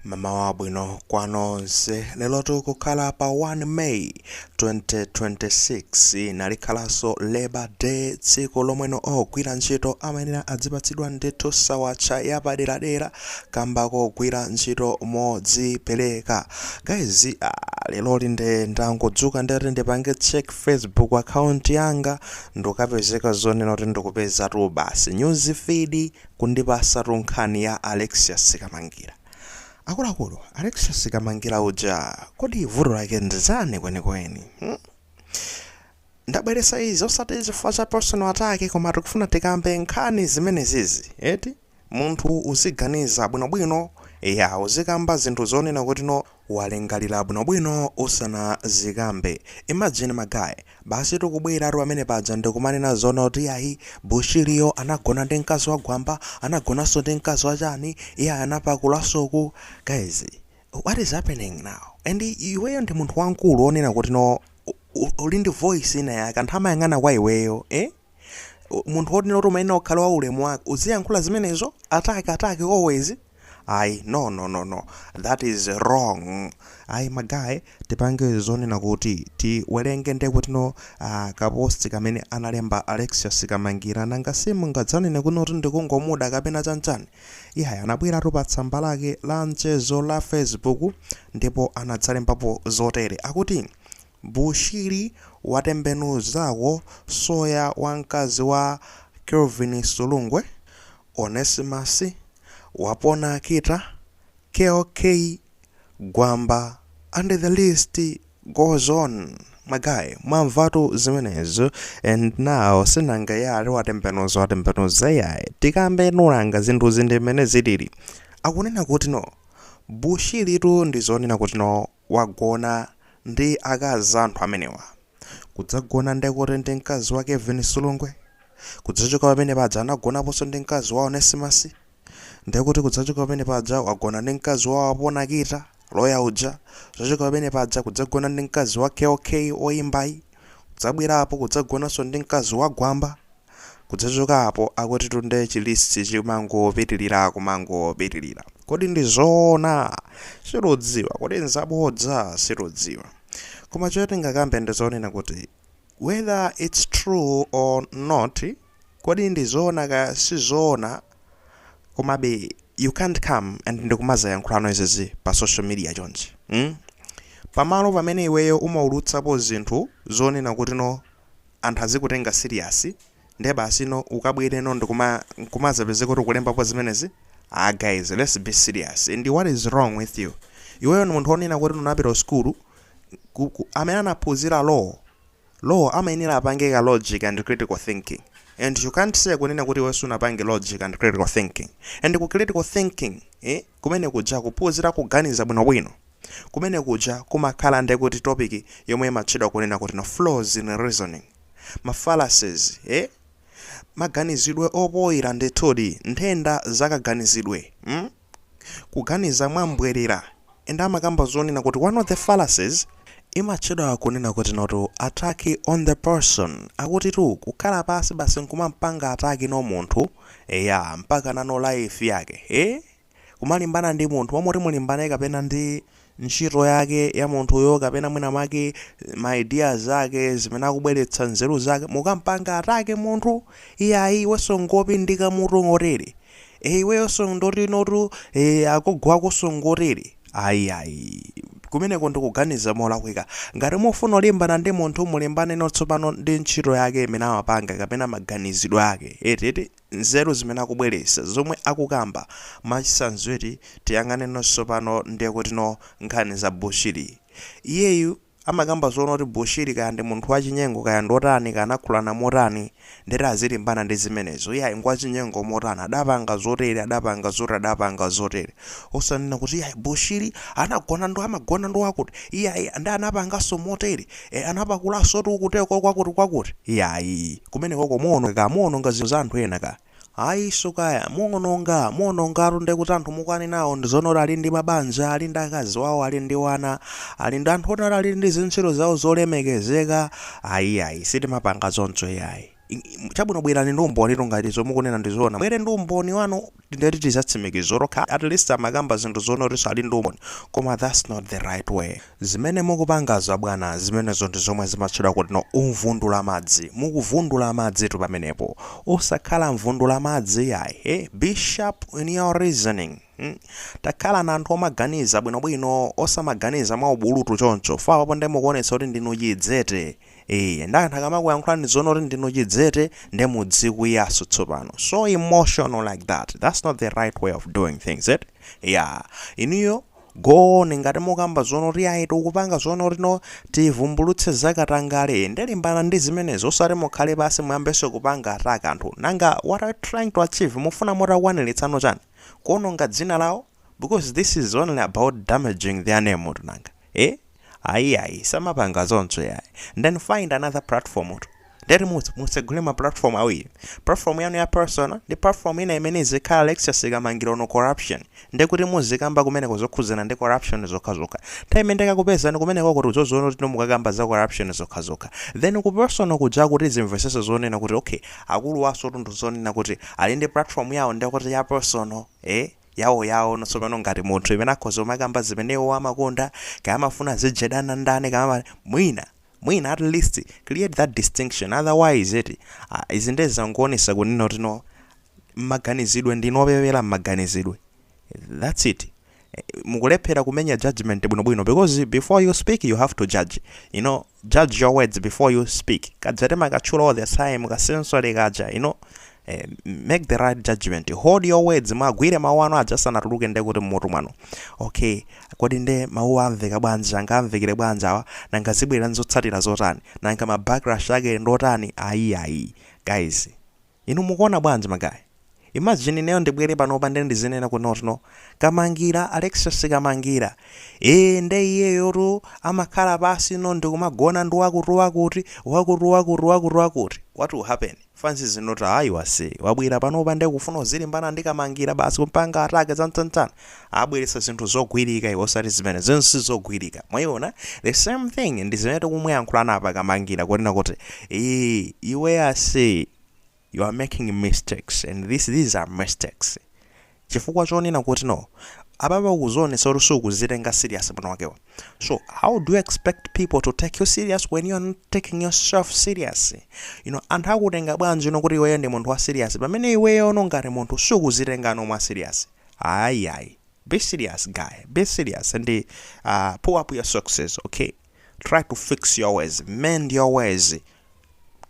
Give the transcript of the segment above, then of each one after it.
Mamawa wabwino kwa nonse. Lero tikukhala pa 1 May 2026, nalikhalanso Labor Day, tsiku lomweno ogwira ntchito amayenera adzipatsidwa ndithu sawacha yapaderadera kamba kogwira ntchito modzipereka. Guys, leroli nde ndangodzuka, ndati ndipange check Facebook account yanga, ndikapezeka zonena kuti ndikupezatu basi news feed kundipasatu nkhani ya Alexius Kamangira. Akuluakulu, Alexius Kamangira uja, kodi vuto lake ndizani kwenikweni, Ndabweresa izi osati chifukwa cha personal attack, koma tikufuna tikambe nkhani zimenezizi, eti? Munthu uziganiza bwinobwino, ya, uzikamba zinthu zonena kuti no, walingalira bwinobwino usanazikambe. Imagine, ma guy, basi tikubweratu pamene paja ndikumanena zona kuti yayi, Bushiriyo anagona ndi mkazi wa Gwamba, anagonanso ndi mkazi wachani, iye anapakulasoku. Guys, what is happening now? And iweyo ndi munthu wamkulu onena kuti no, uli ndi voice ina yake, anthu amayang'ana kwa iweyo, eh? Munthu wonena kuti umayenera kukhala wa ulemu wake, uziyankhula zimenezo? Attack, attack always? Ayi, no, no, no, no, that is wrong. Ayi, ma guy, tipange zonena kuti tiwerenge nde kuti no, ka post kamene analemba Alexius Kamangira. Nanga simungadzanene kuno kuti ndikungomuda kapena chanchani? Iyayi, anabweratu pa tsamba lake la mchezo la Facebook ndipo anadzalembapo zotere, akuti Bushiri watembenuzako soya wa mkazi wa Kelvin Sulungwe, Onesimus Wapona Kita, KOK Gwamba, and the list goes on. Ma guy, mwamvatu zimenezo. And now sinanga yali watembenuza, watembenuza, yayi, tikambe nulanga zinthuzi ndi mmene zilili. Akunena kuti no, Bushiritu ndi zonena kuti no, wagona ndi akazi anthu amenewa, kudzagona ndekuti ndi mkazi wa Kevin Sulungwe, kudzachoka pamene paja anagonaponso ndi mkazi wa Onesimus, ndekuti kudzachoka pamene paja wagona ndi mkazi wa Wapona Kita, loya uja, kudzachoka pamene paja kudzagona ndi mkazi wa KOK oyimbayi, kudzabwerapo kudzagonanso ndi mkazi wa Gwamba, kudzachokapo akuti tunde chi list chimangopitirira, kumangopitirira. Kodi ndi zoona? Sitidziwa. Kodi nzabodza? Sitidziwa. Koma chomwe tingakambe ndi zonena kuti whether it's true or not, kodi ndi zoona ka sizoona, komabe you can't come and ndikumazayankhulano izizi pa social media chonchi, Pamalo pamene iweyo umaulutsapo zinthu zonena kuti no, anthu azikutenga serious, ndiye basi no, ukabwere no ndikumazapezeka kuti ukulembapo zimenezi. Ah guys, let's be serious. And what is wrong with you? Iweyo ndi munthu onena kuti unapita school, amene anaphunzira law, law amayenera apange ka logic and critical thinking, and you can't say kunena kuti iwe sunapange logic and critical thinking. And ku critical thinking, kumene kuja kuphunzira kuganiza bwinobwino, kumene kuja kumakhala ndekuti topic yomwe imatchedwa kunena kuti no, flaws in reasoning, ma fallacies, maganizidwe opoyera ndithudi, nthenda zakaganizidwe, Kuganiza mwambwerera. And amakamba zonena kuti one of the fallacies imatchedwa kunena kuti notu attack on the person. Akuti tu kukhala pasi basi nkumampanga attack no munthu, eya, mpaka nano life yake, kumalimbana ndi munthu momwe mulimbane kapena ndi ntchito yake ya munthuyo, kapena mwina mwake ma ideas ake zimene akubweretsa, nzeru zake, mukampanga attack munthu. Iyayi, iwenso ngopindika mutu ngotere, iweyonso ndoti notu, agogo akonso ngotere. Ayi, ayi, kumeneko ndikuganiza molakwika. Ngati mufuna kulimbana ndi munthu, mulimbane notsopano ndi ntchito yake imene amapanga kapena maganizidwe ake, eti, nzeru zimene akubweretsa, zomwe akukamba. Mwachitsanzo, eti, tiyang'ane nonso ndiye kuti no, nkhani za Bushiri. Iyeyu amakamba zoona kuti Bushiri kaya ndi munthu wachinyengo, kaya ndotani, kaya anakhulana motani, ndeti azilimbana ndi zimenezo. Iye ayi, ngwachinyengo motani, adapanga zotere, adapanga zotere, adapanga zotere, osanena kuti iye ayi, Bushiri anagona ndo amagona ndo wakuti, iye ayi, ndi anapanganso motere, anapakulanso tu kuteko kwakuti kwakuti. Iye ayi, kumenekoko muononga, muononga zinthu za anthu ena ka. Ayiso kaya muononga, muonongatu. Ndekuti anthu mukani nawo ndi zonoti ali ndi mabanja, ali ndi akazi wawo, ali ndi wana, ali ndi anthu onati ali ndi zintchito zawo zolemekezeka. Ayi, ayi, sitimapanga zoncho, iyayi. Chabwino, bwerani ndi umboni ngati zomukunena ndizoona. Bwere ndi umboni wanu, ndeti tizatsimikiza okha. At least amakamba zinthu zoona kuti ali ndi umboni, koma that's not the right way. Zimene mukupangazo, bwana, zimenezo ndi zomwe zimatchedwa kuti no umvundula madzi. Mukuvundula madzi tu pamenepo. Usakhala mvundula madzi yayi, eh? Be sharp in your reasoning. Takhala na anthu omaganiza bwinobwino, osamaganiza mwa ubulutu choncho. Fawapo ndi mukuonetsa kuti ndinu chidzete. Ndi anthu akamakuyankhulani zoona kuti ndinu chidzete, nde mudzikwiyaso tsopano, so emotional like that. That's not the right way of doing things, eh? Yeah, inuyo go on. Ngati mukamba zoona kuti ayi, tikupanga zoona kuti no tivumbulutse zakatangale, ndelimbana ndi zimenezo, osati mukhale pasi muyambenso kupanga attack anthu. Nanga what are you trying to achieve? Mufuna mutakwaniritsa chani? Kuononga dzina lawo? Because this is only about damaging their name tu. Nanga, eh, ayi, ayi, samapanga zonso yayi. Then find another platform tu. Ndeti mutsegule ma platform awiri, platform yanu ya personal ndi platform ina imene izikhala Alexius Kamangira on corruption. Ndekuti muzikamba kumeneko zokhuzana ndi corruption zokhazokha. Nthawi imene ndikakupezani kumeneko kuti uzozoona kuti mukakamba za corruption zokhazokha. Then ku personal kuja kuti zimvesese zonena kuti okay, akulu waso tundu zonena kuti ali ndi platform yawo, ndekuti ya personal, eh, yawo yawo notsopano ngati munthu imene akhoza umakamba zimenewo amakonda, kaya amafuna zijedana ndani, kaya mwina mwina. At least create that distinction. Otherwise eti, izi ndezangoonesa kunena kuti no, mmaganizidwe ndinopepera mmaganizidwe. That's it. Mukulephera kumenya judgment bwinobwino, because before you speak you have to judge. Judge your words before you speak. Kadzate makatchula all the time kasensole kaja. Make the right judgment, hold your words, magwire mawu anu aja asanatuluke. Nde kuti mmutu mwanu, okay, kodi nde mawu amveka bwanji? Angamvekere bwanji awa? Nanga zibwera nzotsatira zotani? Nanga ma backlash ake ndotani? Ayi, ayi, guys, inu mukuona bwanji, ma guy? Imagine ineyo ndibwere panopa nde ndizinena kunotino Kamangira, Alexius Kamangira, ee, nde iyeyotu amakhala pasi no ndikumagona ndi wakuti, wakuti, wakuti, wakuti, wakuti, wakuti. What will happen? Fansi zinoti ayi, wase wabwera panopa nde kufuna uzilimbana ndi Kamangira basi, kumpanga attack chanchanchan. Abweretsa zinthu zogwirika iwo, osati zimene zinsi zogwirika. Mwayiona? The same thing ndi zimene tikumuyankhulana apa Kamangira, kunena kuti ee, iwe ase, you are making mistakes and these are mistakes, chifukwa chonena kuti no, apapa ukuzionetsa kuti sukuzitenga serious bwino wakewo. So how do you expect people to take you serious when you are not taking yourself serious? Anthu akutenga bwanji no kuti iweyo ndi munthu wa serious pamene iweyo no ngati munthu sukuzitenga no mwa serious? Ayi, ayi, be serious, guy, be serious and pull up your success, okay? Try to fix your ways, mend your ways,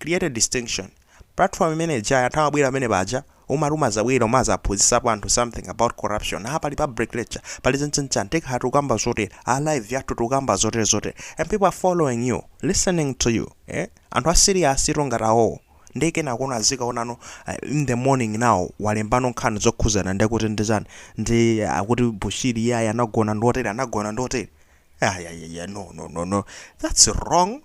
create a distinction. Platform imene ija anthu amabwera amene paja umati umazabwera umazaphunzisapo anthu something about corruption. Ah, pali public lecture, pali chanchanchani, tikhala tikukamba zotere, a live yathu tikukamba zotere zotere, and people are following you, listening to you, eh? Anthu a serious ngati awowo. Ndeke nakuona azikaonano in the morning now walembano nkhani zokhuzana ndekuti ndi chani, ndi akuti Bushiri iyayi anagona ndotere, anagona ndotere. Ayayaya, no, no, no, no, that's wrong.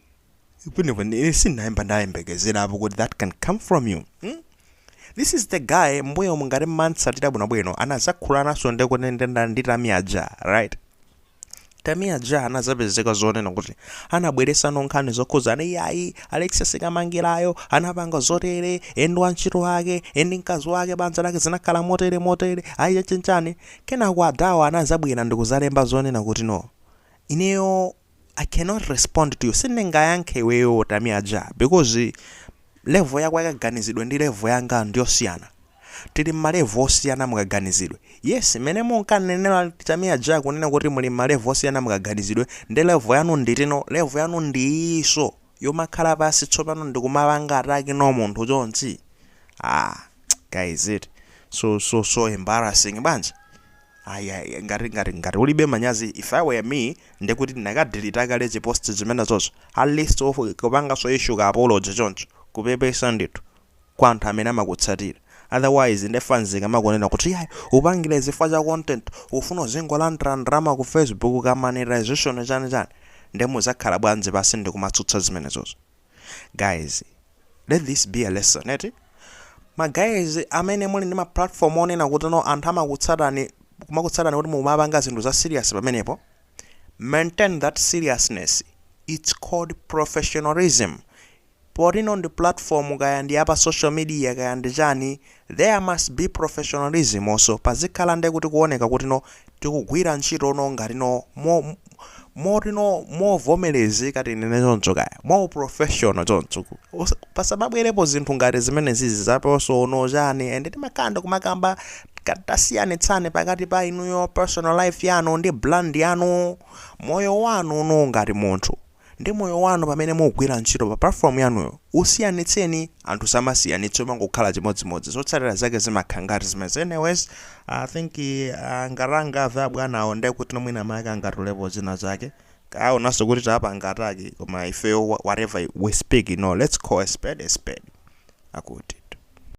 Ine sindinayamba ndayembekezerapo kuti that can come from you, This is the guy mbuyo mungati mmansatira bwinobwino anazakhulananso ndekuti ndi Tamiaja, right? Tamiaja anazapezeka zonena kuti anabweresano nkhani zokhuzana iyayi, Alexius Kamangirayo anapanga zotere, endo antchito ake endi mkazi wake, banja lake zinakhala motere motere, ayi, chinchani. Kenako adawa anazabwera ndikuzalemba zonena kuti no, ineyo I cannot respond to you, sindingayankhe iweyo Tamiaja, because level yako yakaganizidwe ndi level yanga ndiyosiyana. Tili mma level osiyana mukaganizidwe. Yes, mene munkanenera Tamiaja kunena kuti muli mma level osiyana mukaganizidwe, ndi level yanu nditino, level yanu ndiyiso yomakhala pasi tsopano ndikumapanga attack no munthu chonchi. Ah, guys, it so so so embarrassing banja. Ayi, ayi, ngati ulibe manyazi, if I were me, ndekuti ndinakadelete kale chi post chimene chocho, at least of kupanganso issue ka apology choncho, kupepesa ndithu kwa anthu amene amakutsatira. Otherwise ndefanzika makunena kuti yayi, upangire zifukwa cha content, ufuna uzingolandira ndalama ku Facebook ka monetization chani chani, nde muzakhala bwanji pasi ndikumatsutsa zimenezozo? Guys, let this be a lesson, eti? Ma guys amene muli ndi ma platform onena kuti no, anthu amakutsatani, kumakutsatani kuti mumapanga zinthu za serious pamenepo, maintain that seriousness. It's called professionalism. Potino ndi platform, kaya ndi apa social media, kaya ndi chani, there must be professionalism also. Pazikhala nde kuti kuoneka kuti no, tikugwira ntchito no ngati no mo motino movomerezeka, tinene choncho, kaya mo professional choncho. Pasababwerepo zinthu ngati zimene zizi za personal chani. And timakhala kumakamba, tasiyanitsani pakati pa inuyo personal life yanu ndi brand yanu, moyo wanu no ngati munthu ndi moyo wanu pamene mukugwira ntchito pa platform yanuyo. Usiyanitseni. Anthu samasiyanitse, mangokhala chimodzimodzi. Zotsatira zake zimakhala ngati zimene. Anyways, I think ngaranga va bwanawo nde kuti nomwina make angatolepo zina zake, kaonanso kuti tapanga attack. Koma ifeyo, whatever we speak, let's call a spade a spade. Akuti